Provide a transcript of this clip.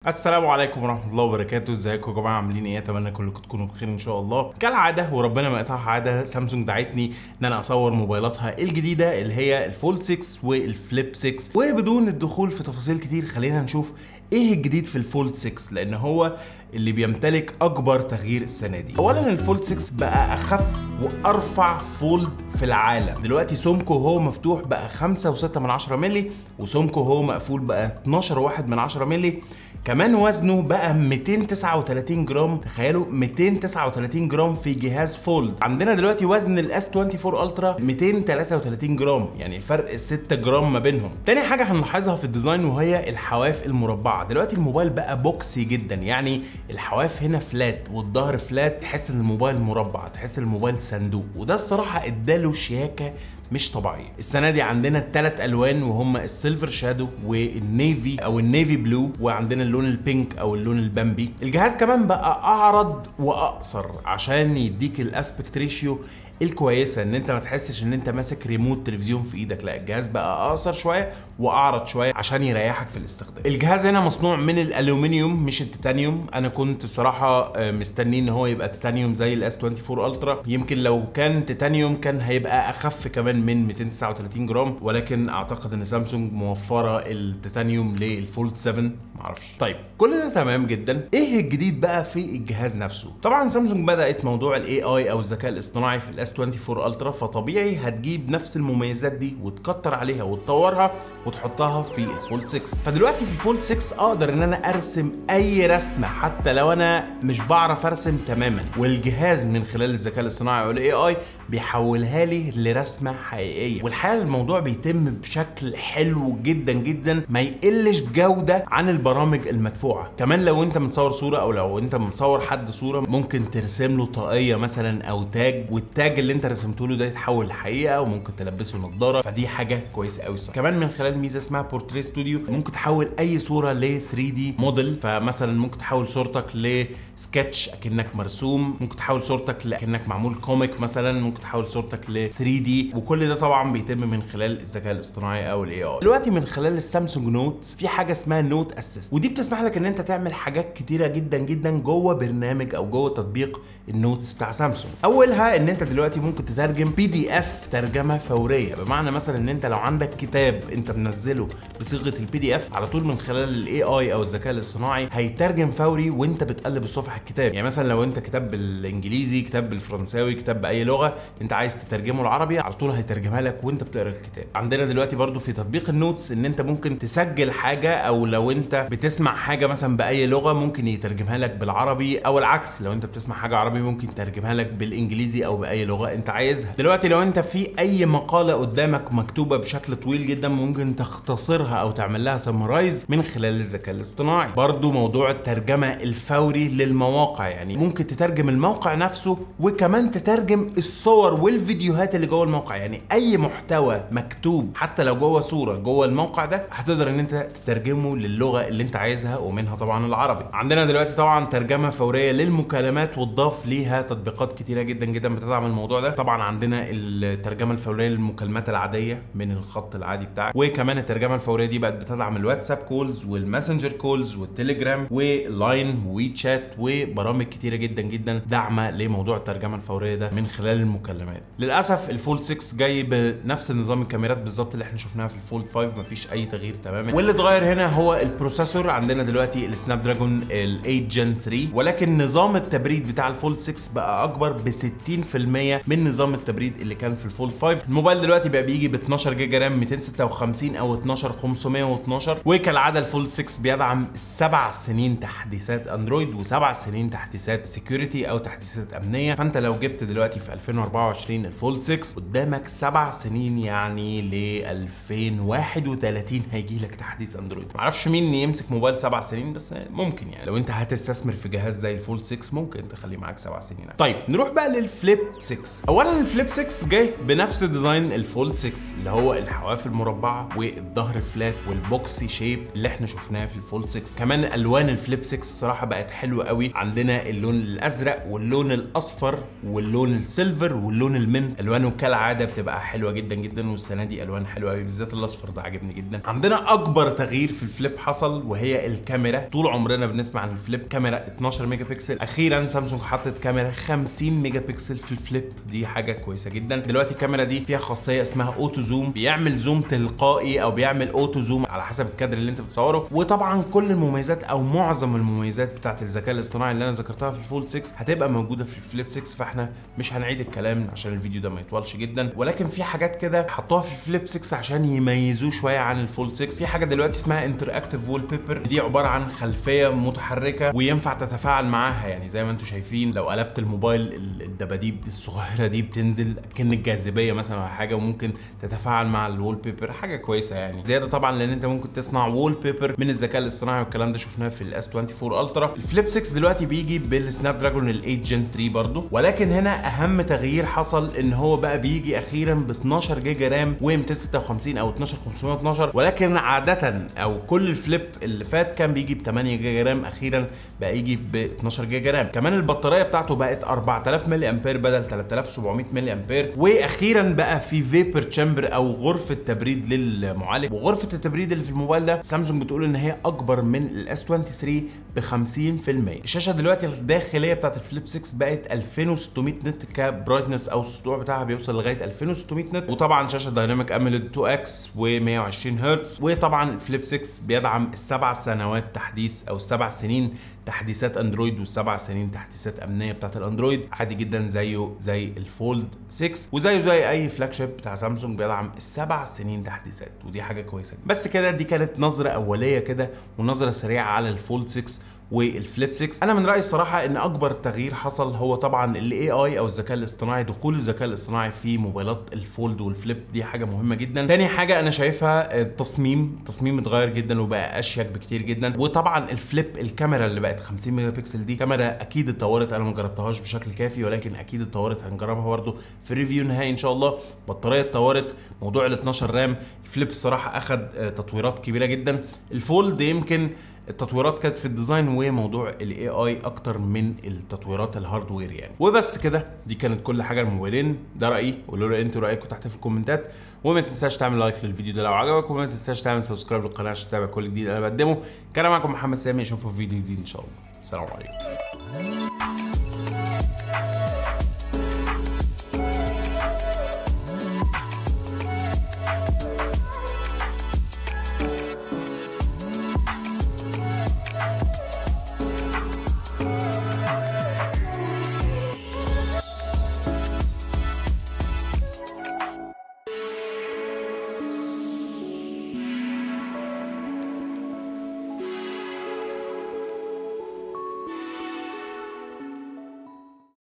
السلام عليكم ورحمة الله وبركاته. ازيكم يا جماعة، عاملين ايه؟ اتمنى كلكم تكونوا بخير ان شاء الله. كالعادة وربنا ما يقطعها عادة، سامسونج دعتني ان انا اصور موبايلاتها الجديدة اللي هي ال Fold 6 وال Flip 6، وبدون الدخول في تفاصيل كتير خلينا نشوف ايه الجديد في ال Fold 6، لان هو اللي بيمتلك اكبر تغيير السنة دي. اولا ال Fold 6 بقى اخف وارفع fold في العالم. دلوقتي سمكة وهو مفتوح بقى 5.6 مللي، وسمكه وهو مقفول بقى 12.1 مللي. كمان وزنه بقى 239 جرام، تخيلوا 239 جرام في جهاز fold. عندنا دلوقتي وزن ال S 24 Ultra 233 جرام، يعني الفرق 6 جرام ما بينهم. تاني حاجة هنلاحظها في ال design وهي الحواف المربعه. دلوقتي الموبايل بقى boxy جدا، يعني الحواف هنا flat والظهر flat، تحس ان الموبايل مربع، تحس الموبايل صندوق، وده الصراحة اداله شياكه مش طبيعية. السنة دي عندنا الثلاث الوان وهم ال silver shadow وال navy او ال navy blue، وعندنا اللون ال pink او اللون البامبي. الجهاز كمان بقى اعرض واقصر عشان يديك ال aspect ratio الكويسة، ان انت ما تحسش ان انت ماسك ريموت تلفزيون في ايدك، لا الجهاز بقى اقصر شوية واعرض شوية عشان يريحك في الاستخدام. الجهاز هنا مصنوع من الالومنيوم مش التيتانيوم. انا كنت الصراحة مستني ان هو يبقى تيتانيوم زي ال S 24 Ultra، يمكن لو كان تيتانيوم كان هيبقى اخف كمان من 239 جرام، ولكن اعتقد ان سامسونج موفره التيتانيوم لل Fold 7، معرفش. طيب كل ده تمام جدا، ايه الجديد بقى في الجهاز نفسه؟ طبعا سامسونج بدات موضوع ال AI او الذكاء الاصطناعي في ال S 24 Ultra، فطبيعي هتجيب نفس المميزات دي وتكتر عليها وتطورها وتحطها في ال Fold 6. فدلوقتي في ال Fold 6 اقدر ان انا ارسم اي رسمه حتى لو انا مش بعرف ارسم تماما، والجهاز من خلال الذكاء الاصطناعي او ال AI بيحولها لي لرسمه حقيقية. والحقيقة الموضوع بيتم بشكل حلو جدا جدا، ما يقلش جوده عن البرامج المدفوعه. كمان لو انت متصور صوره او لو انت مصور حد صوره، ممكن ترسم له طاقية مثلا او تاج، والتاج اللي انت رسمته له ده يتحول لحقيقة، وممكن تلبسه نظاره، فدي حاجة كويسة قوي. كمان من خلال ميزة اسمها Portrait Studio ممكن تحول اي صوره ل 3D model، فمثلا ممكن تحول صورتك لسكتش اكنك مرسوم، ممكن تحول صورتك لكنك معمول comic مثلا، ممكن تحول صورتك ل 3D، وكل ده طبعا بيتم من خلال الذكاء الاصطناعي او ال AI. دلوقتي من خلال ال Samsung Note في حاجة اسمها Note Assist، ودي بتسمح لك ان انت تعمل حاجات كتيرة جدا جدا جوه برنامج او جوه تطبيق ال Notes بتاع سامسونج. اولها ان انت دلوقتي ممكن تترجم PDF ترجمه فورية، بمعنى مثلا ان انت لو عندك كتاب انت منزله بصيغة ال PDF على طول من خلال ال AI او الذكاء الاصطناعي هيترجم فوري وانت بتقلب الصفحة الكتاب. يعني مثلا لو انت كتاب بالانجليزي، كتاب بالفرنساوي، كتاب باي لغة انت عايز تترجمه العربي، على طول هيترجمها لك وانت بتقرا الكتاب. عندنا دلوقتي برضو في تطبيق ال Notes ان انت ممكن تسجل حاجة، او لو انت بتسمع حاجة مثلا باي لغة ممكن يترجمها لك بالعربي، او العكس لو انت بتسمع حاجة عربي ممكن ترجمها لك بالانجليزي او باي لغة انت عايزها. دلوقتي لو انت في اي مقاله قدامك مكتوبة بشكل طويل جدا ممكن تختصرها او تعمل لها summarize من خلال الذكاء الاصطناعي. برضو موضوع الترجمة الفوري للمواقع، يعني ممكن تترجم الموقع نفسه وكمان تترجم الصور والفيديوهات اللي جوه الموقع، يعني اي محتوى مكتوب حتى لو جوه صوره جوه الموقع ده هتقدر ان انت تترجمه للغة اللي انت عايزها، ومنها طبعا العربي. عندنا دلوقتي طبعا ترجمه فورية للمكالمات، وتضاف ليها تطبيقات كتيرة جدا جدا بتدعم الموضوع ده. طبعا عندنا الترجمة الفورية للمكالمات العادية من الخط العادي بتاعك، وكمان الترجمة الفورية دي بقت بتدعم الواتساب calls وال Messenger calls والتليجرام وال Line WeChat وبرامج كتيرة جدا جدا داعمه لموضوع الترجمة الفورية ده من خلال المكالمات. للاسف ال Fold 6 جاي بنفس نظام الكاميرات بالظبط اللي احنا شفناها في ال Fold 5، مفيش اي تغيير تماما. واللي اتغير هنا هو ال processor. عندنا دلوقتي ال Snapdragon ال 8 Gen 3، ولكن نظام التبريد بتاع ال Fold 6 بقى اكبر ب 60% من نظام التبريد اللي كان في ال Fold 5. الموبايل دلوقتي بقى بيجي ب 12 جيجا RAM 256 او 12512، وكالعادة ال Fold 6 بيدعم 7 سنين تحديثات اندرويد و7 سنين تحديثات security او تحديثات امنية. فانت لو جبت دلوقتي في 2024 ال Fold 6 قدامك 7 سنين، يعني ل 2031 هيجي لك تحديث اندرويد. معرفش مين يمسك موبايل 7 سنين، بس ممكن يعني لو انت هتستثمر في جهاز زي ال Fold 6 ممكن تخليه معاك 7 سنين. طيب نروح بقى لل Flip 6. 6. اولا ال Flip 6 جاي بنفس design ال Fold 6 اللي هو الحواف المربعه والظهر flat وال boxy shape اللي احنا شفناه في ال Fold 6. كمان الوان ال Flip 6 الصراحة بقت حلوة قوي، عندنا اللون الازرق واللون الاصفر واللون ال silver واللون ال mint، الوانه كالعادة بتبقى حلوة جدا جدا، والسنة دي الوان حلوة قوي، بالذات الاصفر ده عاجبني جدا. عندنا اكبر تغيير في ال Flip حصل وهي الكاميرا. طول عمرنا بنسمع عن ال Flip كاميرا 12 ميجا بكسل، اخيرا سامسونج حطت كاميرا 50 ميجا بكسل في ال Flip، دي حاجة كويسة جدا. دلوقتي الكاميرا دي فيها خاصية اسمها auto zoom، بيعمل zoom تلقائي او بيعمل auto zoom على حسب الكادر اللي انت بتصوره. وطبعا كل المميزات او معظم المميزات بتاعت الذكاء الاصطناعي اللي انا ذكرتها في ال Fold 6 هتبقى موجودة في ال Flip 6، فاحنا مش هنعيد الكلام عشان الفيديو ده ما يطولش جدا. ولكن في حاجات كده حطوها في ال Flip 6 عشان يميزوه شوية عن ال Fold 6. في حاجة دلوقتي اسمها interactive wallpaper، دي عبارة عن خلفية متحركة وينفع تتفاعل معاها، يعني زي ما انتم شايفين لو قلبت الموبايل الدباديب الصغيرة دي بتنزل كأن الجاذبية مثلا ولا حاجة، وممكن تتفاعل مع ال wallpaper، حاجة كويسة يعني. زيادة طبعا لان انت ممكن تصنع wallpaper من الذكاء الاصطناعي، والكلام ده شفناه في ال S24 Ultra. ال Flip 6 دلوقتي بيجي بال Snapdragon ال 8 Gen 3 برضو، ولكن هنا اهم تغيير حصل ان هو بقى بيجي اخيرا ب 12 جيجا RAM و256 او 12512، ولكن عادة او كل ال Flip اللي فات كان بيجي ب 8 جيجا RAM، اخيرا بقى يجي ب 12 جيجا RAM. كمان البطارية بتاعته بقت 4000 ملي امبير بدل 3700 ملي امبير، واخيرا بقى في vapor chamber او غرفة تبريد للمعالج. وغرفه التبريد اللي في الموبايل ده سامسونج بتقول ان هي اكبر من ال S23 ب 50%. الشاشة دلوقتي الداخلية بتاعت ال Flip 6 بقت 2600 nit ك brightness، او السطوع بتاعها بيوصل لغاية 2600 nit، وطبعا شاشة Dynamic AMOLED 2X و120 هرتز. وطبعا ال Flip 6 بيدعم ال7 سنوات تحديث او 7 سنين تحديثات اندرويد وال7 سنين تحديثات امنية بتاعت الاندرويد، عادي جدا زيه زي ال Fold 6 وزيه زي اي flagship بتاع سامسونج بيدعم ال7 سنين تحديثات، ودي حاجة كويسة جدا. بس كده دي كانت نظره اوليه كده ونظره سريعة على ال Fold 6 وال Flip 6. انا من رايي الصراحة ان اكبر تغيير حصل هو طبعا ال AI او الذكاء الاصطناعي، دخول الذكاء الاصطناعي في موبايلات ال Fold وال Flip، دي حاجة مهمة جدا. تاني حاجة انا شايفها التصميم، التصميم اتغير جدا وبقى اشيك بكتير جدا. وطبعا ال Flip الكاميرا اللي بقت 50 ميجا بكسل دي كاميرا اكيد اتطورت، انا ما جربتهاش بشكل كافي ولكن اكيد اتطورت، هنجربها برده في ال review النهائي ان شاء الله. بطارية اتطورت، موضوع ال 12 RAM، ال Flip الصراحة اخد تطويرات كبيرة جدا. ال Fold يمكن التطويرات كانت في ال design وموضوع ال AI اكتر من التطويرات ال hardware يعني. وبس كده دي كانت كل حاجة الموبايلين، ده رايي، قولوا لي انتوا رايكم تحت في الكومنتات، وما تنساش تعمل like للفيديو ده لو عجبك، وما تنساش تعمل subscribe للقناة عشان تتابع كل جديد انا بقدمه. كان معاكم محمد سامي، اشوفكم في فيديو جديد ان شاء الله. السلام عليكم.